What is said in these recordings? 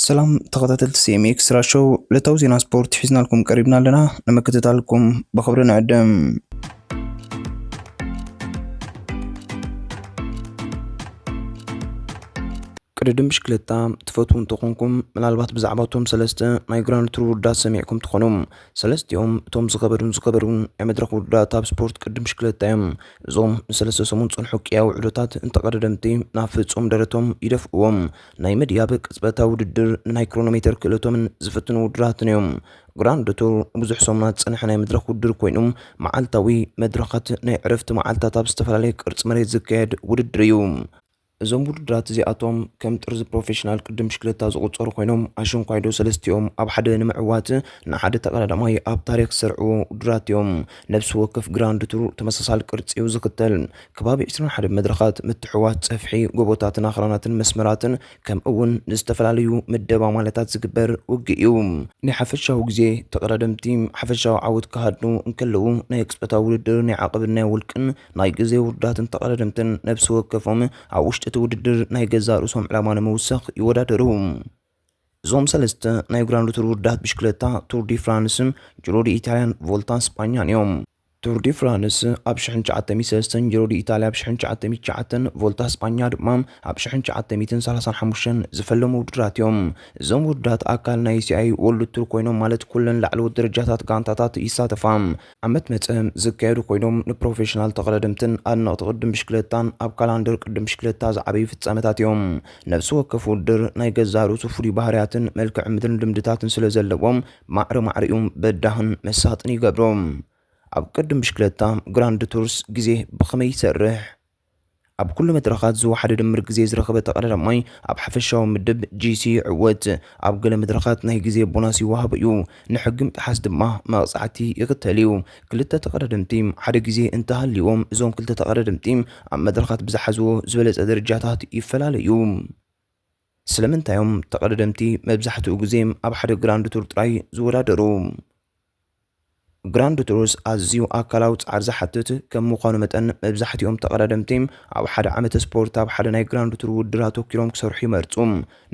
ሰላም ተኸታተልቲ C M X Russia ሾው፣ ዕለታዊ ዜና ስፖርት ሒዝናልኩም ቀሪብና ኣለና። ንምክትታልኩም ብኽብሪ ንዕድም። ቅድድም ብሽክለታ ትፈትዉ እንተኾንኩም፣ ምናልባት ብዛዕባ እቶም ሰለስተ ናይ ግራንድ ቱር ውድድራት ሰሚዕኩም ትኾኑ። ሰለስቲኦም እቶም ዝኸበዱን ዝኸበዱን ናይ መድረኽ ውድድራት ኣብ ስፖርት ቅድድም ብሽክለታ እዮም። እዞም ንሰለስተ ሰሙን ዝጸንሑ ቅያዊ ውዕሎታት ንተቐዳደምቲ ናብ ፍጹም ደረቶም ይደፍእዎም። ናይ ምድያብ ቅጽበታዊ ውድድር ንናይ ክሮኖሜተር ክእለቶምን ዝፍትኑ ውድድራትን እዮም። ግራንድ ቱር ብዙሕ ሰሙናት ዝጸንሐ ናይ መድረኽ ውድድር ኮይኑ፣ መዓልታዊ መድረኻት ናይ ዕረፍቲ መዓልታት ኣብ ዝተፈላለየ ቅርጺ መሬት ዝካየድ ውድድር እዩ። እዞም ውድድራት እዚኣቶም ከም ጥርዚ ፕሮፌሽናል ቅድድም ብሽክለታ ዝቑጸሩ ኮይኖም፣ ኣሽንኳይዶ ሰለስቲኦም ኣብ ሓደ ንምዕዋት ንሓደ ተቐዳዳማይ ኣብ ታሪኽ ዝሰርዕዎ ውድድራት እዮም። ነፍሲ ወከፍ ግራንድ ቱር ተመሳሳሊ ቅርጺ እዩ ዝኽተል። ከባቢ ዕስራን ሓደን መድረኻት፣ ምትሕውዋስ ጸፍሒ፣ ጎቦታትን ኣኽራናትን መስመራትን፣ ከምኡ እውን ንዝተፈላለዩ ምደባ ማለታት ዝግበር ውግእ እዩ። ናይ ሓፈሻዊ ግዜ ተቐዳደምቲ ሓፈሻዊ ዓወት ክሃድኑ እንከለዉ፣ ናይ ቅጽበታዊ ውድድር ናይ ዓቐብን ናይ ውልቅን ናይ ግዜ ውርዳትን ተቐዳደምትን ነብሲ ወከፎም ኣብ ውሽጢ እቲ ውድድር ናይ ገዛእ ርእሶም ዕላማ ንምውሳኽ ይወዳደሩ። እዞም ሰለስተ ናይ ግራንድ ቱር ውርዳት ብሽክለታ፣ ቱር ዲ ፍራንስን ጂሮ ዲ ኢታልያን ቮልታ ስጳኛን እዮም። ቱር ዲ ፍራንስ ኣብ ሽሕን ትሽዓተ ሚእትን ሰለስተን፣ ጂሮ ዲ ኢታልያ ኣብ ሽሕን ትሽዓተ ሚእትን ትሽዓተን፣ ቮልታ ስጳኛ ድማ ኣብ ሽሕን ትሽዓተ ሚእትን ሰላሳን ሓሙሽተን ዝፈለሙ ውድድራት እዮም። እዞም ውድድራት ኣካል ናይ C I World Tour ኮይኖም፣ ማለት ኩለን ላዕለዎት ደረጃታት ጋንታታት ይሳተፋ። ዓመት መጸ ዝካየዱ ኮይኖም፣ ንፕሮፌሽናል ተቐዳደምትን ኣድነቕቲ ቅድድም ብሽክለታን ኣብ ካላንደር ቅድድም ብሽክለታ ዝዓበዩ ፍጻመታት እዮም። ነፍሲ ወከፍ ውድድር ናይ ገዛእ ርእሱ ፍሉይ ባህርያትን መልክዕ ምድርን ልምድታትን ስለ ዘለዎም፣ ማዕረ ማዕሪኡ በዳህን መሳጥን ይገብሮ። ኣብ ቅድድም ብሽክለታ ግራንድ ቱርስ ግዜ ብኸመይ ይሰርሕ? ኣብ ኩሉ መድረኻት ዝወሓደ ድምር ግዜ ዝረኸበ ተቐዳዳማይ ኣብ ሓፈሻዊ ምድብ ጂ ሲ ይዕወት። ኣብ ገለ መድረኻት ናይ ግዜ ቦናስ ይወሃቦ እዩ። ንሕጊ ምጥሓስ ድማ መቕጻዕቲ ይኽተል እዩ። ክልተ ተቐዳደምቲ ሓደ ግዜ እንተሃልይዎም፣ እዞም ክልተ ተቐዳደምቲ ኣብ መድረኻት ብዝሓዝዎ ዝበለጸ ደረጃታት ይፈላለዩ። ስለምንታይ እዮም ተቐዳደምቲ መብዛሕትኡ ግዜ ኣብ ሓደ ግራንድ ቱር ጥራይ ዝወዳደሩ? ግራንድ ቱርስ ኣዝዩ ኣካላዊ ጻዕሪ ዝሓትት ከም ምዃኑ መጠን፣ መብዛሕትኦም ተቐዳደምቲ ኣብ ሓደ ዓመተ ስፖርት ኣብ ሓደ ናይ ግራንድ ቱር ውድድር ኣተኲሮም ክሰርሑ ይመርጹ።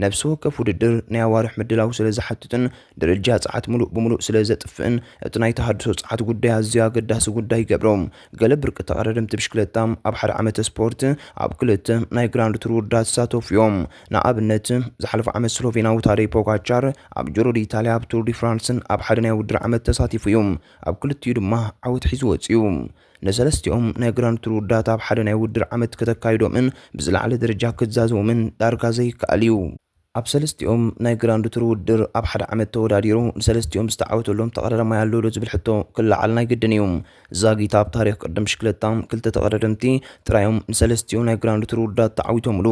ነፍሲ ወከፍ ውድድር ናይ ኣዋርሕ ምድላው ስለ ዝሓትትን ደረጃ ጸዓት ምሉእ ብምሉእ ስለ ዘጥፍእን፣ እቲ ናይ ተሃድሶ ጸዓት ጉዳይ ኣዝዩ ኣገዳሲ ጉዳይ ይገብሮ። ገለ ብርቂ ተቐዳደምቲ ብሽክለታ ኣብ ሓደ ዓመተ ስፖርት ኣብ ክልተ ናይ ግራንድ ቱር ውድድራት ዝሳተፉ እዮም። ንኣብነት፣ ዝሓለፈ ዓመት ስሎቬናዊ ታደይ ፖጋቻር ኣብ ጁሮ ዲ ኢታልያ ኣብ ቱር ዲ ፍራንስን ኣብ ሓደ ናይ ውድድር ዓመት ተሳቲፉ እዩ። ኣብ ክልቲኡ ድማ ዓወት ሒዙ ወጺኡ። ንሰለስቲኦም ናይ ግራንድ ቱር ውድድራት ኣብ ሓደ ናይ ውድድር ዓመት ከተካይዶምን ብዝለዓለ ደረጃ ክትዛዘቦምን ዳርጋ ዘይከኣል እዩ። ኣብ ሰለስቲኦም ናይ ግራንድ ቱር ውድድር ኣብ ሓደ ዓመት ተወዳዲሩ ንሰለስቲኦም ዝተዓወተሎም ተቐዳዳማይ ኣሎ ዶ ዝብል ሕቶ ክለዓል ናይ ግድን እዩ። ዛጊት ኣብ ታሪኽ ቅድድም ብሽክለታ ክልተ ተቐዳደምቲ ጥራዮም ንሰለስቲኡ ናይ ግራንድ ቱር ውድድራት ተዓዊቶምሉ።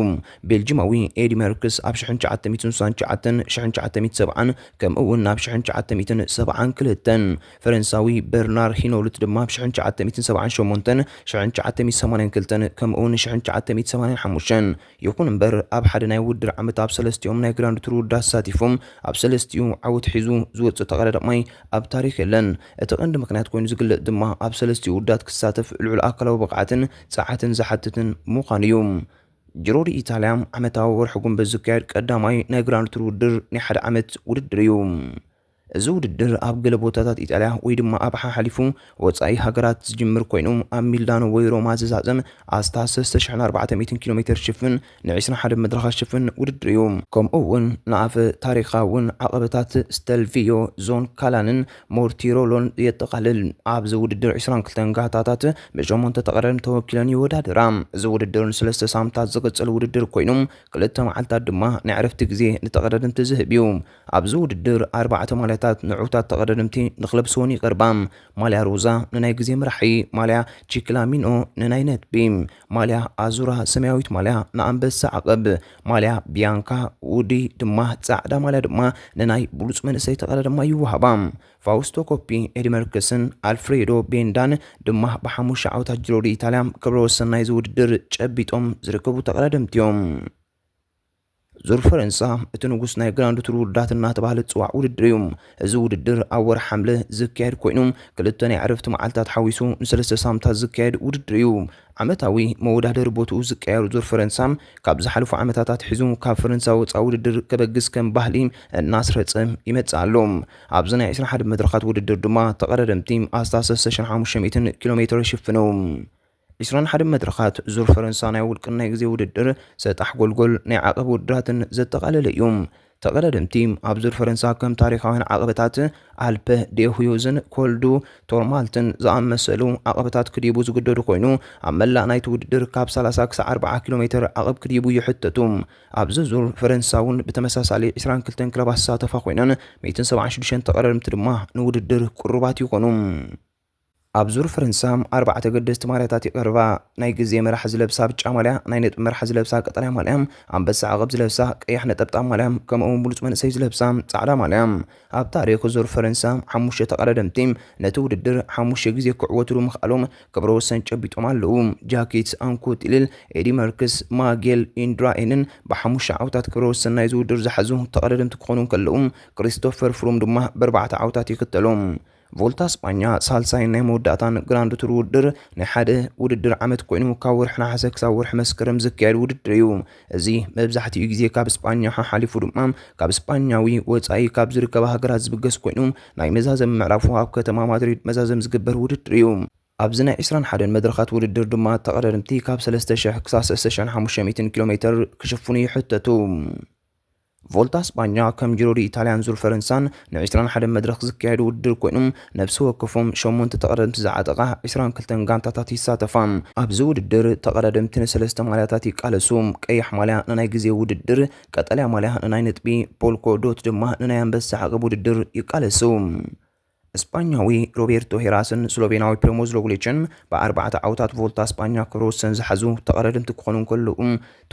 ቤልጂማዊ ኤዲ መርክስ ኣብ ሽሕን ትሽዓተ ሚእትን ስሳን ትሽዓተን፣ ሽሕን ትሽዓተ ሚእትን ሰብዓን፣ ከምኡ እውን ኣብ ሽሕን ትሽዓተ ሚእትን ሰብዓን ክልተን፣ ፈረንሳዊ በርናር ሂኖልት ድማ ኣብ ሽሕን ትሽዓተ ሚእትን ሰብዓን ሸሞንተን፣ ሽሕን ትሽዓተ ሚእትን ሰማንያን ክልተን፣ ከምኡ እውን ሽሕን ትሽዓተ ሚእትን ሰማንያን ሓሙሽተን። ይኹን እምበር፣ ኣብ ሓደ ናይ ውድድር ዓመት ኣብ ሰለስቲኦም ናይ ግራንድ ቱር ውድድራት ተሳቲፎም ኣብ ሰለስቲኡ ዓወት ሒዙ ዝወጽእ ተቐዳዳማይ ኣብ ታሪኽ የለን። እቲ ቀንዲ ምኽንያት ኮይኑ ዝግለጽ ድማ ኣብ ሰለስቲኡ ውድድራት ክሳተፍ ልዑል ኣካላዊ ብቕዓትን ጸዓትን ዝሓትትን ምዃኑ እዩ። ጂሮ ዲ ኢታልያ ዓመታዊ ወርሒ ጉንበት ዝካየድ ቀዳማይ ናይ ግራንድ ቱር ውድድር ናይ ሓደ ዓመት ውድድር እዩ። እዚ ውድድር ኣብ ገለ ቦታታት ኢጣልያ ወይ ድማ ኣብ ሓሓሊፉ ወጻኢ ሃገራት ዝጅምር ኮይኑ፣ ኣብ ሚላኖ ወይ ሮማ ዝዛዘም ኣስታት ሰለስተ ሽሕን ኣርባዕተ ሚእትን ኪሎ ሜተር ሽፍን ን ዕስራን ሓደን መድረኻት ሽፍን ውድድር እዩ። ከምኡ እውን ንኣፈ ታሪኻውን ዓቐበታት ስቴልቪዮ ዞን ካላንን ሞርቲሮሎን የጠቓልል። ኣብዚ ውድድር ዕስራን ክልተን ጋንታታት ብሸሞንተ ተቐዳደምቲ ተወኪለን ይወዳደራ። እዚ ውድድር ንሰለስተ ሳምንታት ዝቕጽል ውድድር ኮይኑ፣ ክልተ መዓልታት ድማ ናይ ዕረፍቲ ግዜ ንተቐዳደምቲ ዝህብ እዩ። ኣብዚ ውድድር ኣርባዕተ ማልያታት ንዕዉታት ተቐዳደምቲ ንክለብ ስወን ይቐርባ። ማልያ ሮዛ ንናይ ግዜ መራሒ፣ ማልያ ቺክላሚኖ ንናይ ነጥቢ፣ ማልያ ኣዙራ ሰማያዊት ማልያ ንኣንበሳ ዓቐብ፣ ማልያ ቢያንካ ውዲ ድማ ጻዕዳ ማልያ ድማ ንናይ ብሉጽ መንእሰይ ተቐዳዳማይ ይወሃባ። ፋውስቶ ኮፒ፣ ኤዲ መርከስን ኣልፍሬዶ ቤንዳን ድማ ብሓሙሽተ ዓወታት ጂሮ ዲ ኢታልያ ክብረ ወሰን ናይዚ ውድድር ጨቢጦም ዝርከቡ ተቐዳደምቲ እዮም። ዙር ፈረንሳ እቲ ንጉስ ናይ ግራንድ ቱር ውድድራት እናተባህለ ዝፅዋዕ ውድድር እዩ። እዚ ውድድር ኣብ ወርሒ ሓምለ ዝካየድ ኮይኑ፣ ክልተ ናይ ዕረፍቲ መዓልታት ሓዊሱ ንሰለስተ ሳምንታት ዝካየድ ውድድር እዩ። ዓመታዊ መወዳደሪ ቦትኡ ዝቀየሩ ዙር ፈረንሳ ካብ ዝሓለፉ ዓመታት ኣትሒዙ ካብ ፈረንሳ ወፃኢ ውድድር ከበግስ ከም ባህሊ እናስረፀ ይመፅእ ኣሎ። ኣብዚ ናይ ዕስራን ሓደን መድረኻት ውድድር ድማ ተቐዳደምቲ ኣስታት ሰለስተ ሽሕን ሓሙሽተ ሚእትን ኪሎ ሜትር ይሽፍኑ። ዕስራን ሓደን መድረኻት ዙር ፈረንሳ ናይ ውልቅን ናይ ግዜ ውድድር ሰጣሕ ጎልጎል ናይ ዓቐብ ውድድራትን ዘጠቓለለ እዩ። ተቐዳደምቲ ኣብ ዙር ፈረንሳ ከም ታሪኻውያን ዓቐበታት ኣልፐ ዴሁዮዝን ኮልዱ ቶርማልትን ዝኣመሰሉ ዓቐበታት ክዲቡ ዝግደዱ ኮይኑ፣ ኣብ መላእ ናይቲ ውድድር ካብ ሰላሳ ክሳዕ ኣርብዓ ኪሎ ሜትር ዓቐብ ክዲቡ ይሕተቱ። ኣብዚ ዙር ፈረንሳ እውን ብተመሳሳሊ ዕስራን ክልተን ክለባት ዝሳተፋ ኮይነን፣ ሚእትን ሰብዓን ሽዱሽተን ተቐዳደምቲ ድማ ንውድድር ቅሩባት ይኾኑ። ኣብ ዙር ፈረንሳ ኣርባዕተ ገደስቲ ማልያታት ይቐርባ። ናይ ግዜ መራሕ ዝለብሳ ብጫ ማልያ፣ ናይ ነጥቢ መራሕ ዝለብሳ ቀጠልያ ማልያ፣ ኣንበሳ ዓቐብ ዝለብሳ ቀያሕ ነጠብጣብ ማልያ፣ ከምኡ እውን ብሉጽ መንእሰይ ዝለብሳ ጻዕዳ ማልያ። ኣብ ታሪኽ ዙር ፈረንሳ ሓሙሽተ ተቐዳደምቲ ነቲ ውድድር ሓሙሽተ ግዜ ክዕወትሉ ምኽኣሎም ክብረ ወሰን ጨቢጦም ኣለዉ። ጃኪት ኣንኮቲሊል፣ ኤዲ መርክስ፣ ማጌል ኢንድራኤንን ብሓሙሽተ ዓውታት ክብረ ወሰን ናይዚ ውድድር ዝሓዙ ተቐዳደምቲ ክኾኑ እንከለዉ፣ ክሪስቶፈር ፍሩም ድማ ብኣርባዕተ ዓውታት ይኽተሎም። ቮልታ ስጳኛ ሳልሳይን ናይ መወዳእታን ግራንድ ቱር ውድድር ናይ ሓደ ውድድር ዓመት ኮይኑ፣ ካብ ወርሒ ነሓሰ ክሳብ ወርሒ መስከረም ዝካየድ ውድድር እዩ። እዚ መብዛሕትኡ ግዜ ካብ ስጳኛ ሓሓሊፉ ድማ ካብ ስጳኛዊ ወጻኢ ካብ ዝርከባ ሃገራት ዝብገስ ኮይኑ፣ ናይ መዛዘሚ ምዕራፉ ኣብ ከተማ ማድሪድ መዛዘም ዝግበር ውድድር እዩ። ኣብዚ ናይ ዕስራን ሓደን መድረኻት ውድድር ድማ ተቐዳደምቲ ካብ ሰለስተ ሽሕ ክሳብ ሰለስተ ሽሕን ሓሙሽተ ሚእትን ኪሎ ሜትር ክሽፍኑ ይሕተቱ። ቮልታ ስጳኛ ከም ጂሮ ዲ ኢታልያን ዙር ፈረንሳን ን ዕስራን ሓደን መድረኽ ዝካየዱ ውድድር ኮይኑ፣ ነብሲ ወከፎም ሸሞንተ ተቐዳደምቲ ዝዓጠቓ ዕስራን ክልተን ጋንታታት ይሳተፋ። ኣብዚ ውድድር ተቐዳደምቲ ንሰለስተ ማልያታት ይቃለሱ። ቀያሕ ማልያ ንናይ ግዜ ውድድር፣ ቀጠልያ ማልያ ንናይ ነጥቢ፣ ፖልኮ ዶት ድማ ንናይ ኣንበሳ ዓቐብ ውድድር ይቃለሱ። ስጳኛዊ ሮቤርቶ ሄራስን ስሎቬናዊ ፕሪሞዝ ሮግሊችን ብኣርባዕተ ዓውታት ቮልታ ስጳኛ ክብረ ወሰን ዝሓዙ ተቐዳደምቲ ክኾኑ እንከለዉ፣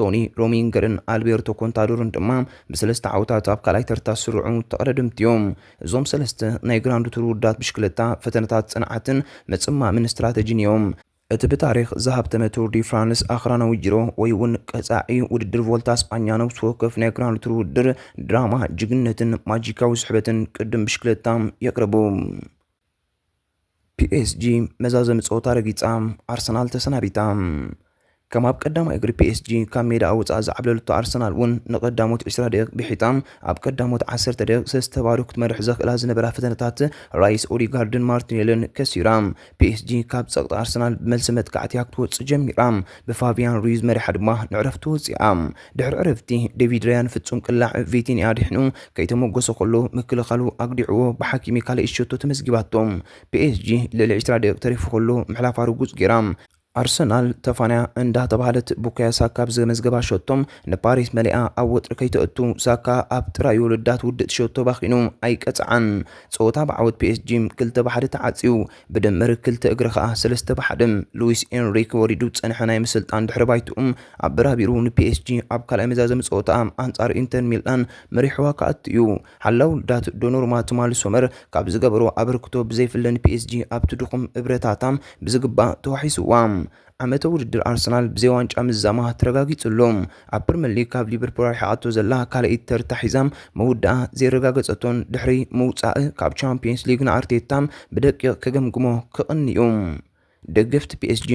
ቶኒ ሮሚንገርን ኣልቤርቶ ኮንታዶርን ድማ ብሰለስተ ዓውታት ኣብ ካልኣይ ተርታ ዝስርዑ ተቐዳደምቲ እዮም። እዞም ሰለስተ ናይ ግራንድ ቱር ውዳት ብሽክለታ ፈተነታት ጽንዓትን ምጽማምን ስትራተጂን እዮም። እቲ ብታሪኽ ዝሃብተመ ቱር ዲ ፍራንስ ኣኽራናዊ ጂሮ ወይ እውን ቀጻዒ ውድድር ቮልታ ስጳኛ ነብሲ ወከፍ ናይ ግራንድ ቱር ውድድር ድራማ ጅግንነትን ማጂካዊ ስሕበትን ቅድም ብሽክለታ የቕርቡ። ፒኤስጂ መዛዘሚ ጸወታ ረጊጻ፣ ኣርሰናል ተሰናቢታ። ከም ኣብ ቀዳማይ እግሪ ፒኤስጂ ካብ ሜዳ ኣውጻኣ ዝዓብለለቶ ኣርሰናል እውን ንቐዳሞት ዕስራ ደቂቕ ብሒጣ ኣብ ቀዳሞት ዓሰርተ ደቂቕ ሰለስተ ባዶ ክትመርሕ ዘኽእላ ዝነበራ ፈተነታት ራይስ፣ ኦዲጋርድን ማርቲኔልን ከሲራ። ፒኤስጂ ካብ ጸቕጢ ኣርሰናል ብመልሲ መጥቃዕቲ እያ ክትወጽእ ጀሚራ። ብፋቢያን ሩይዝ መሪሓ ድማ ንዕረፍቲ ወጺኣ። ድሕሪ ዕረፍቲ ዴቪድ ራያን ፍጹም ቅላዕ ቪቲንያ ድሕኑ ከይተመጎሰ ከሎ ምክልኻሉ ኣግዲዕዎ ብሓኪሚ ካልኣይ ሸቶ ተመዝጊባቶ። ፒኤስጂ ልዕሊ ዕስራ ደቂቕ ተሪፉ ከሎ ምሕላፋ ርጉጽ ገይራ። ኣርሰናል ተፋንያ እንዳተባህለት ቡካዮ ሳካ ብዘመዝገባ ሸቶ ንፓሪስ መሊኣ ኣብ ወጥሪ ከይተእቱ ሳካ ኣብ ጥራይ ውልዳት ውድእቲ ሸቶ ባኺኑ ኣይቀጽዓን። ጸወታ ብዓወት ፒኤስጂ ክልተ ብሓደ ተዓጽዩ። ብድምር ክልተ እግሪ ከኣ ሰለስተ ብሓደ። ሉዊስ ኤንሪክ ወሪዱ ዝጸንሐ ናይ ምስልጣን ድሕሪ ባይትኡ ኣብ በራቢሩ ንፒኤስጂ ኣብ ካልኣይ መዛዘሚ ጸወታ ኣንጻር ኢንተር ሚላን መሪሕዋ ክኣቱ እዩ። ሓላው ውልዳት ዶኖሩማ ትማሊ ሶመር ካብ ዝገበሮ ኣበርክቶ ብዘይፍለ ንፒኤስጂ ኣብቲ ድኹም እብረታታ ብዝግባእ ተዋሒስዋ። ዓመተ ውድድር ኣርሰናል ብዘይ ዋንጫ ምዛማ ተረጋጊጹ ኣሎ። ኣብ ፕሪምየር ሊግ ካብ ሊቨርፑል ኣርሒቓቶ ዘላ ካልኣይቲ ተርታ ሒዛ ምውዳኣ ዘየረጋገጸቶን ድሕሪ ምውጻእ ካብ ቻምፒየንስ ሊግ ንኣርቴታ ብደቂቕ ክግምግሞ ክቕንዩ። ደገፍቲ ፒኤስጂ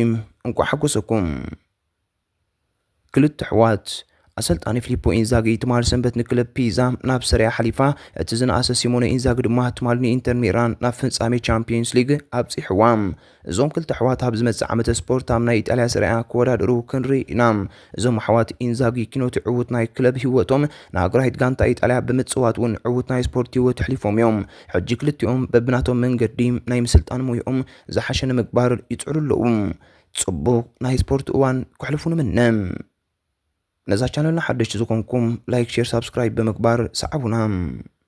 እንቋዕ ሓጎሰኩም። ክልተ ኣሕዋት ኣሰልጣኒ ፊሊፖ ኢንዛጊ ትማሊ ሰንበት ንክለብ ፒዛ ናብ ሰሪያ ሓሊፋ፣ እቲ ዝነኣሰ ሲሞነ ኢንዛጊ ድማ ትማሊ ንኢንተር ሚላን ናብ ፍጻሜ ቻምፒየንስ ሊግ ኣብጺሕዋ። እዞም ክልተ ኣሕዋት ኣብ ዝመጽእ ዓመተ ስፖርት ኣብ ናይ ኢጣልያ ሰሪያ ክወዳደሩ ክንርኢ ኢና። እዞም ኣሕዋት ኢንዛጊ ኪኖቲ ዕዉት ናይ ክለብ ህይወቶም ንኣግራሂት ጋንታ ኢጣልያ ብምጽዋት እውን ዕዉት ናይ ስፖርት ህይወት ኣሕሊፎም እዮም። ሕጂ ክልቲኦም በብናቶም መንገዲ ናይ ምስልጣን ሞይኦም ዝሓሸ ንምግባር ይጽዕሩ ኣለዉ። ጽቡቕ ናይ ስፖርት እዋን ከሕልፉ ንምነ። ነዛ ቻነልና ሓደሽቲ ዝኾንኩም ላይክ፣ ሼር፣ ሳብስክራይብ ብምግባር ሰዓቡና።